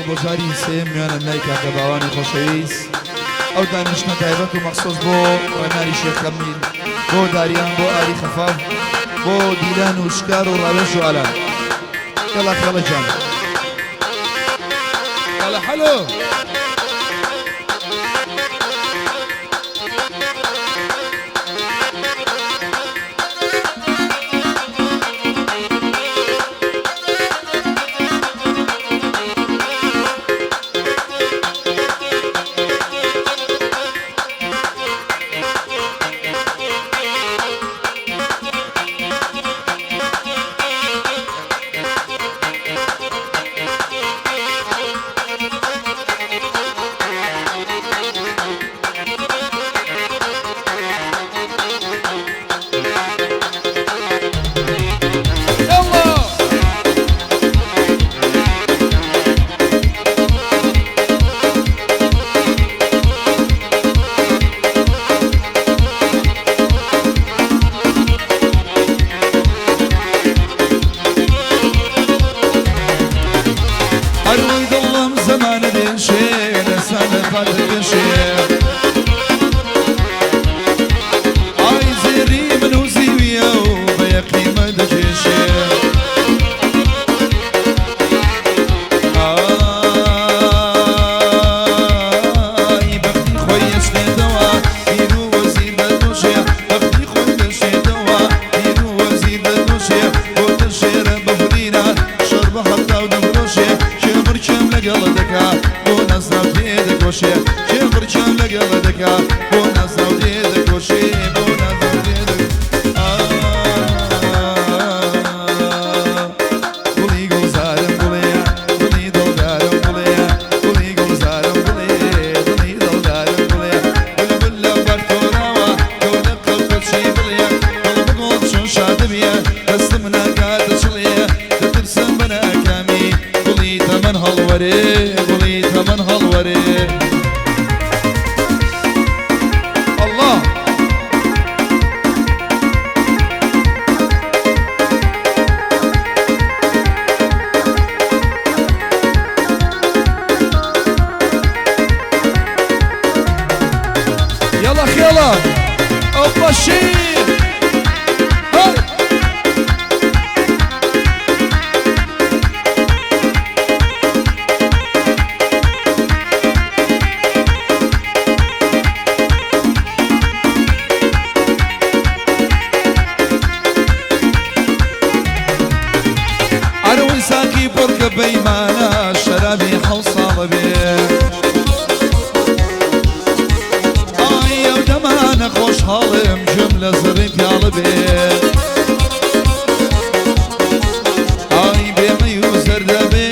بۆ جاری سێیەم میوانم لای کاکە باوانی خۆشەویست. ئەو دانیشتنە تایبەت و مەخسوس بۆ ڕێناری شێخ کەمیل، بۆ داریان، بۆ ئاری خەفاف، بۆ دیلان و شکار و ڕاوێژ و ئالان. یەڵا خێڵە گیان. یەڵا حەلۆ. ئەروەی دڵم زەمانە دێشێ لەسانە فاتە پێشێ ئای زێری من و زیویە و بە یەقیمە دەکێشێ. ئای بەختی خۆی ئەشلێتەوە پیر و وەزیر دەدۆشێ، بەختی خۆی دەشێتەوە پیر و وەزیر دەدۆشێ، بۆتە شێرە بەفرینە شەڕ بە حەفتاو دەفرۆشێ، کێبڕکێم لەگەڵ دەکا بۆ نازناو تێدەکۆشێ، کێبڕکێم لەگەڵ دەکا بۆ نازناو تێدەکۆشێ، بۆ نازناو تێدەکۆشێ. گوڵی گوڵزارم گوڵێ، دڵی دڵدارم گوڵێ، گوڵی گوڵزارم گوڵێ، دڵی دڵدارم گوڵێ، بولبول لە بەر تۆراوە، گەورە قەڵپەچی بڵێ، دڵ بگوڵ چۆن شادبێ، دەستم ناگاتە چڵێ، دەترسم بە ناکامی، گوڵی تەمەن هەڵوەرێ، گوڵی تەمەن هەڵوەرێ. ئەڵڵا. یەڵا خێڵە ئەو بەشی هەی. ئەرەوەی ساقی پڕکە بەیمانە شەرابی حەو ساڵە بێ، ئای ئەو دەمانە خۆشحاڵم گوێم لە زڕی پیاڵە بێ، ئای بێمەی و زەردە بێ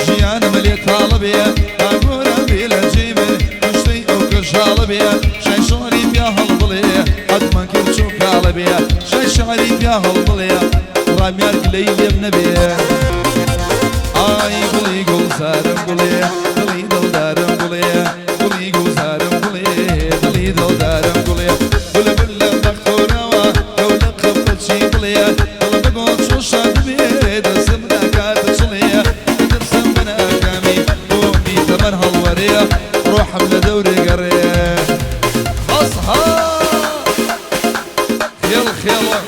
ژیانم لێ تاڵە بێ، با گۆران بێ لە جێی من کوشتەی ئەو کەژاڵە بێ، شای شعری پیا هەڵبڵێ حەتمەن کرد چۆ کاڵە بێ، شای شعری پیا هەڵبڵێ ڕامیار گلەی لێم نەبێ. ئای گوڵی گوڵزارم گوڵێ، دڵی دڵدارم گوڵێ، گوڵی گوڵزارم گوڵێ، دڵی دڵدارم گوڵێ، بولبول لە بەختۆراوە گەولە قەپەچی بڵێ، دڵ بە گوڵ چۆن شاد بێ دەستم ناگاتە چڵێ، دەترسم بە ناکامی بۆمی تەمەن هەڵوەرێ، ڕۆحم لە دەورێ گەڕێ. هەسها خێڵ خێڵە.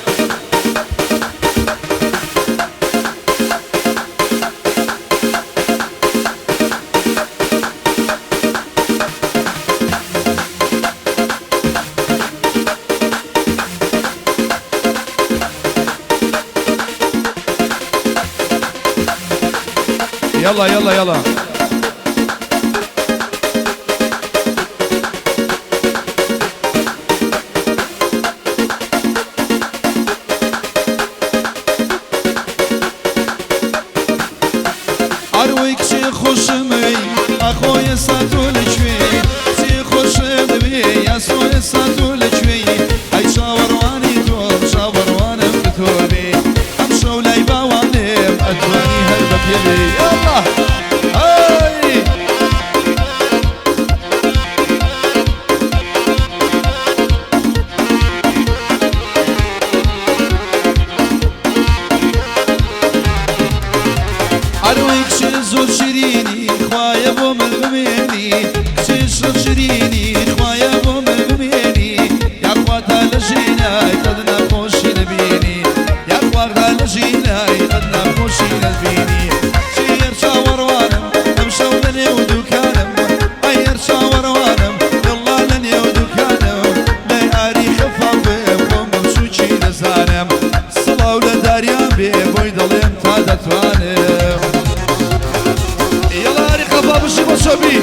يلا يلا يلا. ئەروەی کچێ خۆشمەوێی ئاخۆ ئێستا تۆ لەکوێی، کچێ خۆشم دەوێ یاسۆ ئێستا تۆ لەکوێی، ئەی چاوەڕوانی تۆم چاوەڕوانم کە تۆ بێی، ئەمشەو لای باوانم ئەتوانی هەر بە پێ بێی. یاڵڵا ئەی. ئەروەی کچێ زۆر شیرینی خوا خوایە بۆ من بمێنی کچێ شڕ شیرینی خوایە بۆ من بمێنی یاخوا تا لە ژینای قەت ناخۆشی نەبینی یاخوا تا لە ژینای قەت ناخۆشی نەبینی چیەر چاوەڕوانم ئەمشەو لە نێو دوکانم ئەیەر چاوەڕوانم یەڵڵا لە نێو دوکانم لای ئاری خەفافم خۆم بە بچووکی دەزانم سڵاو لە داریان بێ بۆی دەڵێم تا دەتوانم یەڵا ئاری خەفاف بشی بۆ چۆبی.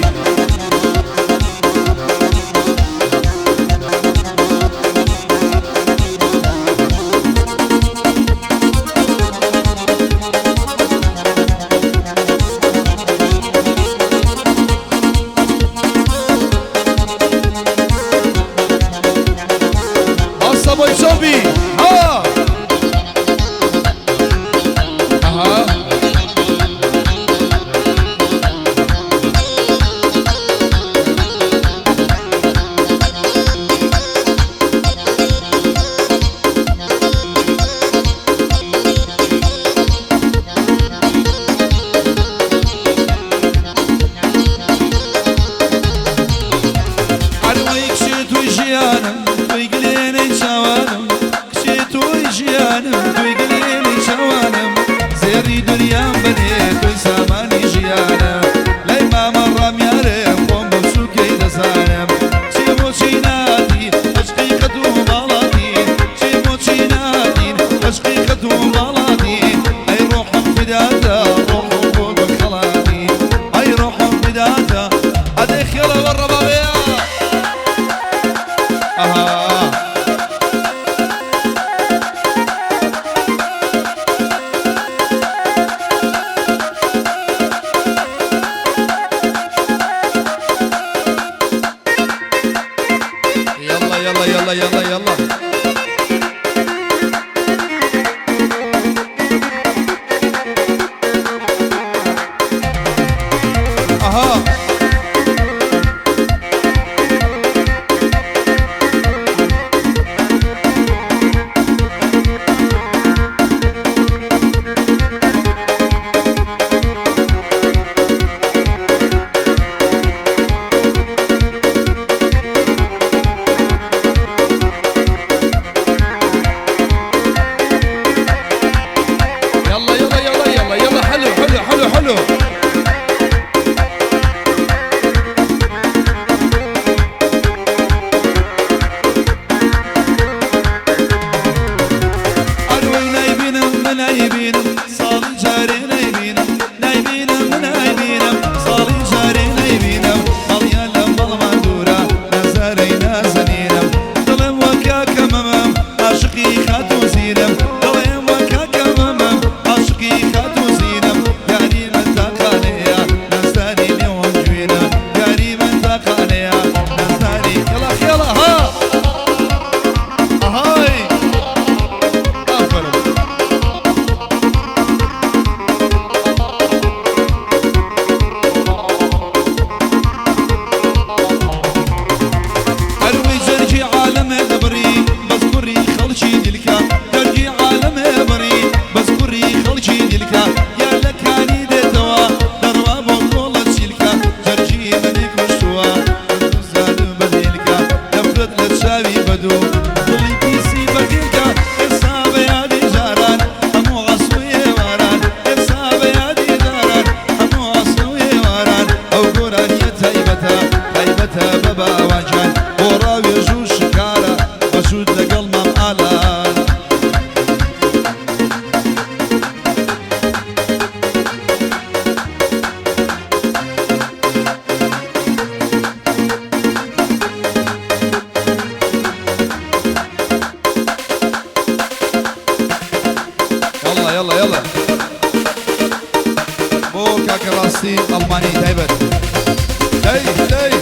ئاسا بۆی چۆبی ها ئەها. عەروەی کچێ تۆی ژیانم تۆی گلێنەی چاوانم کچێ تۆی ژیانم تۆی گلێنەی چاوانم زێڕی دنیام بەنێ تۆی سامانی ژیانم لای مامە ڕامیارم خۆم بە بچووکەی دەزانم چێ بۆچی ناتی عەشقی قەت و باڵاتی چێ بۆچی ناتین عەشقی قەت و باڵاتی ئەی ڕۆحم فداتە ڕۆحم بۆ بە خەڵاتی ئەی ڕۆحم فداتە ئەدەی خێڵە بە ڕەبابەیە. ئەها. يلا يلا يلا يلا يلا اها. يلا يلا يلا يلا يلا حلو حلو حلو حلو. عروي نايبينم منايبينم صالي جاري نايبينم نايبينم منايبينم صالي جاري نايبينم ماڵیان لە ماڵمان دوورە نازارەی نازەنینم دڵم وەکاکە مەمەم عاشقی خاتوو زینم دڵێم وەکاکە مەمەم عاشقی خاتوو زینم یاری من تاقانەیە نازداری نێوان گوێنە یاری من تاقانەیە نازداری خێڵا خێڵا ها ئەهای ئافەرم. ئەروەی جەرگی عالەمێ دەبڕی بەس کوڕی خەڵکی دیلکە جەرگی عالەمێ بڕی بەس کوڕی خەڵکی دیلکە یا لە کانی دێتەوە دەڕوا بۆ کۆڵە چیلکە جەرگی منی کوشتووە زانم بە دیلکە نەفرەت لە چاوی بەدوو دڵی پیسی بەگیلکە ئێستا بە یادی جاران هەموو عەسوی ئێواران ئێستا بە یادی جاران هەموو عەسوی ئێواران ئەو گۆرانیە تایبەتە تایبەتە بە باوانجان بۆ ڕاوێژ و شکارە بەسوود لەگەڵ مام ئالان. يلا يلا يلا بۆ کاکە ڕاستی ئەڵمانی تایبەت دەی دەی. ئەی.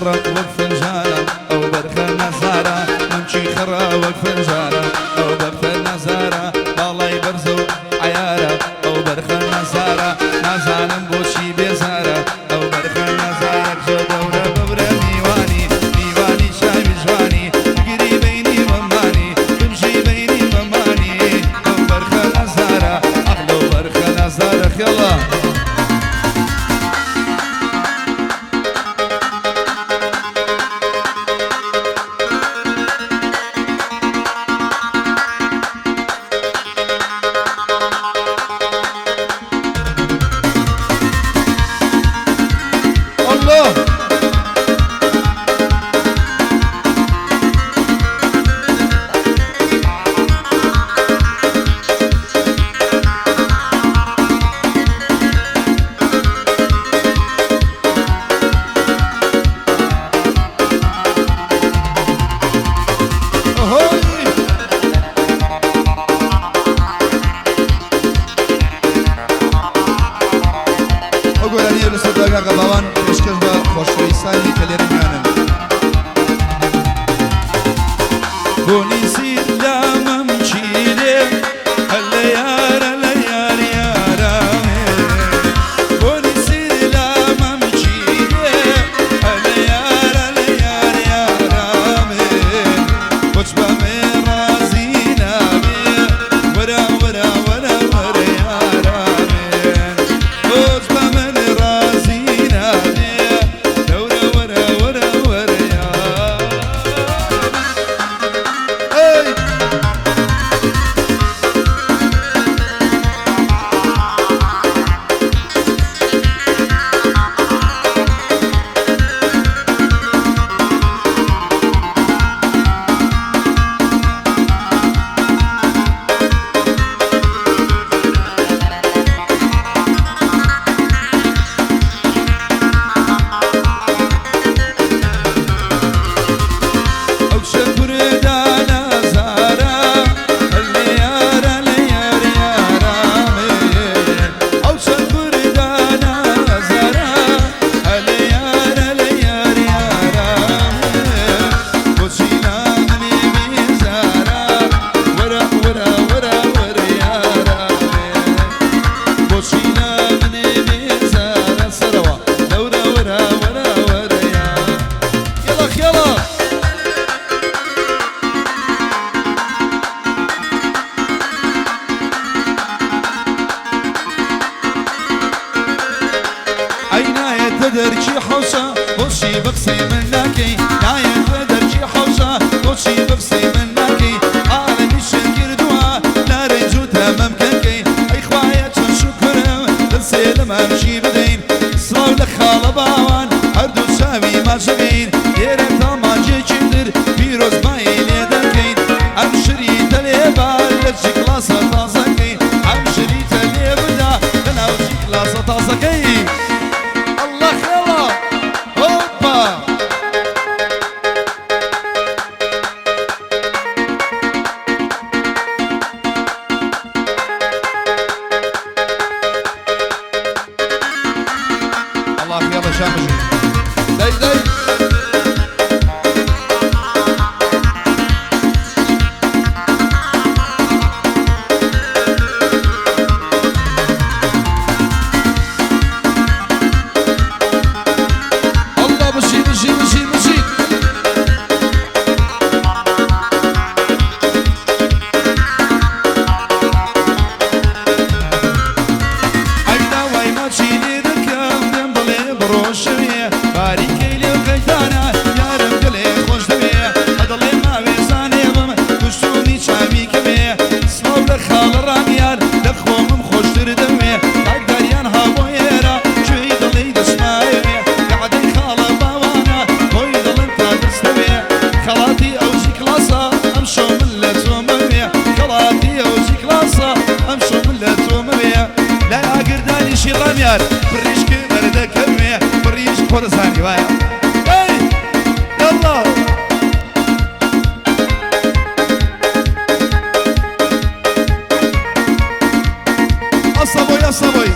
خڕە وەک فنجانە ئەو بەرخە نازارە مەمکی خڕە وەک فنجانە ئەو بەرخە نازارە باڵای بەرزە و عەیارە ئەو بەرخە نازارە نازانم بۆچی بێزارە ئەو بەرخە نازارە کچۆ دەورە ببرە میوانی میوانی چاوی جوانی بگری بەینی مەمانی بمژی بەینی مەمانی ئەو بەرخە نازارە ئەخ لەو بەرخە نازارە خێڵە. اللە. ئەهۆی. ئەو گۆرانییە لەسەر داگا غەباوان پێشکەش بە خۆشەویستانی کە لێرە میوانن. بۆنی سیر لە مەمکی دێ هەلە یارە لە یار یارامێ بۆنی سیر لە مەمکی دێ هەلە یارە لە یار یارامێ بۆچ بەمێ ڕازی نابێ وەرە وەرە وەرە وەرە یارامێ بۆچ بەمن ڕازی نابێ دەورە وەرە وەرە وەرە یارامێ ئەی. ئەو کچە کوردە نازارە لە یارە لە یار یارامێ ئەو کچە کوردە نازارە لە یارە لە یار یارامێ بۆچی لامنێ بێزارە وەرە وەرە وەرە وەرە یارامێ بۆچی لامنێ بێزارە سەرەوە دەورە وەرە وەرە وەرە یار یەڵا خێڵا. ئەی نایەتە دەرکی حەوشە بۆچی بە قسەی من ناکەی نایەتە دەرکی حەوشە بۆچی بە قسەی من ناکەی عالەمیشت کردووە نارنج و تەمەمکەکەی ئەی خوایە چەند شوکرم دەسێ لە مامکی بدەین سڵاو لە خاڵە باوان هەردوو چاوی ماچەکەین لێرە تا مانگێکی تر پیرۆزبایی لێ دەکەین ئەم شریتە لێ با لە جیکلاسە تازەکەی ئەم شریتە لێ بدا لە ناو جیکلاسە تازەکەی اللە خێڵە هۆپا. اللە خێڵە شا بژی دەی دەی. اللە بژی بژی بژی بژی. ئەی داوای ماچی لێ دەکەم پێم بڵێ بڕۆ شەوێ باریکەی لێو قەیتانە یارم گەلێ خۆش دەوێ ئەدڵێ ماوێ زانێ بم کوشتومی چاوی کەوێ سڵاو لە خاڵە ڕامیار لە خۆمم خۆشتر دەوێ کاک داریان ها بۆ ئێرە کوێی دڵی دەچمایەوێ گەعدەی خاڵە باوانە خۆی دڵم تا دەستەوێ خەڵاتی ئەوجی کلاسە ئەمشەو من لە تۆمەوێ خەڵاتی ئەوجی کلاسە ئەمشەو من لە تۆمەوێ لای ئاگردانیشی ڕامیار پڕیشک بەردەکەوێ پڕیشک خۆ دەزانی وایە ئەی یەڵڵا. ئەسا بۆی ئەسا بۆی.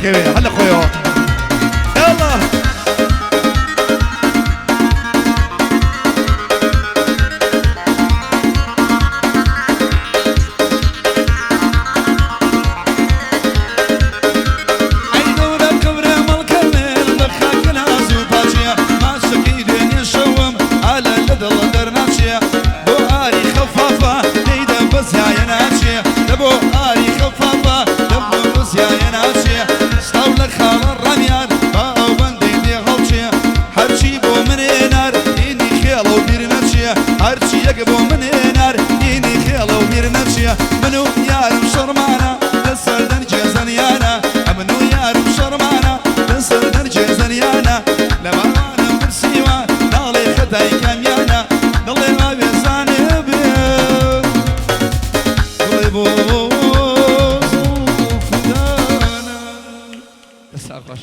دەکەوێ هەر لە خۆیەوە. یاڵڵا. ئەی دەورە قەورە مەڵکە من بە خاکە ناز و پاچیە ماچەکەی دوێنێ شەوم ئالە لە دڵ دەرناچێ بۆ ئاری خەفافە لێی دەبەزیایە ناچێ دە بۆ ئاری خەفافە دە بۆ بەزیایە ناچێ سڵاو لە خاڵە ڕامیار با ئەو بەندەی لێ هەڵچێ هەرچی بۆ منێ نار ئینی خێڵە و بیر نەچێ هەرچی یەک بۆ منێ نار ئینی خێڵە و بیر نەچێ من و یارم شەڕمانە لەسەر دەنگێ زەنیانە ئەمن و یارم شەڕمانە لەسەر دەنگێ زەنیانە لە باوانم پرسیوە ناڵێ خەتای کامیانە دڵێ ئاوێزانێ بێ گوڵێ بۆ زوڵفدانە. دەستان خۆش.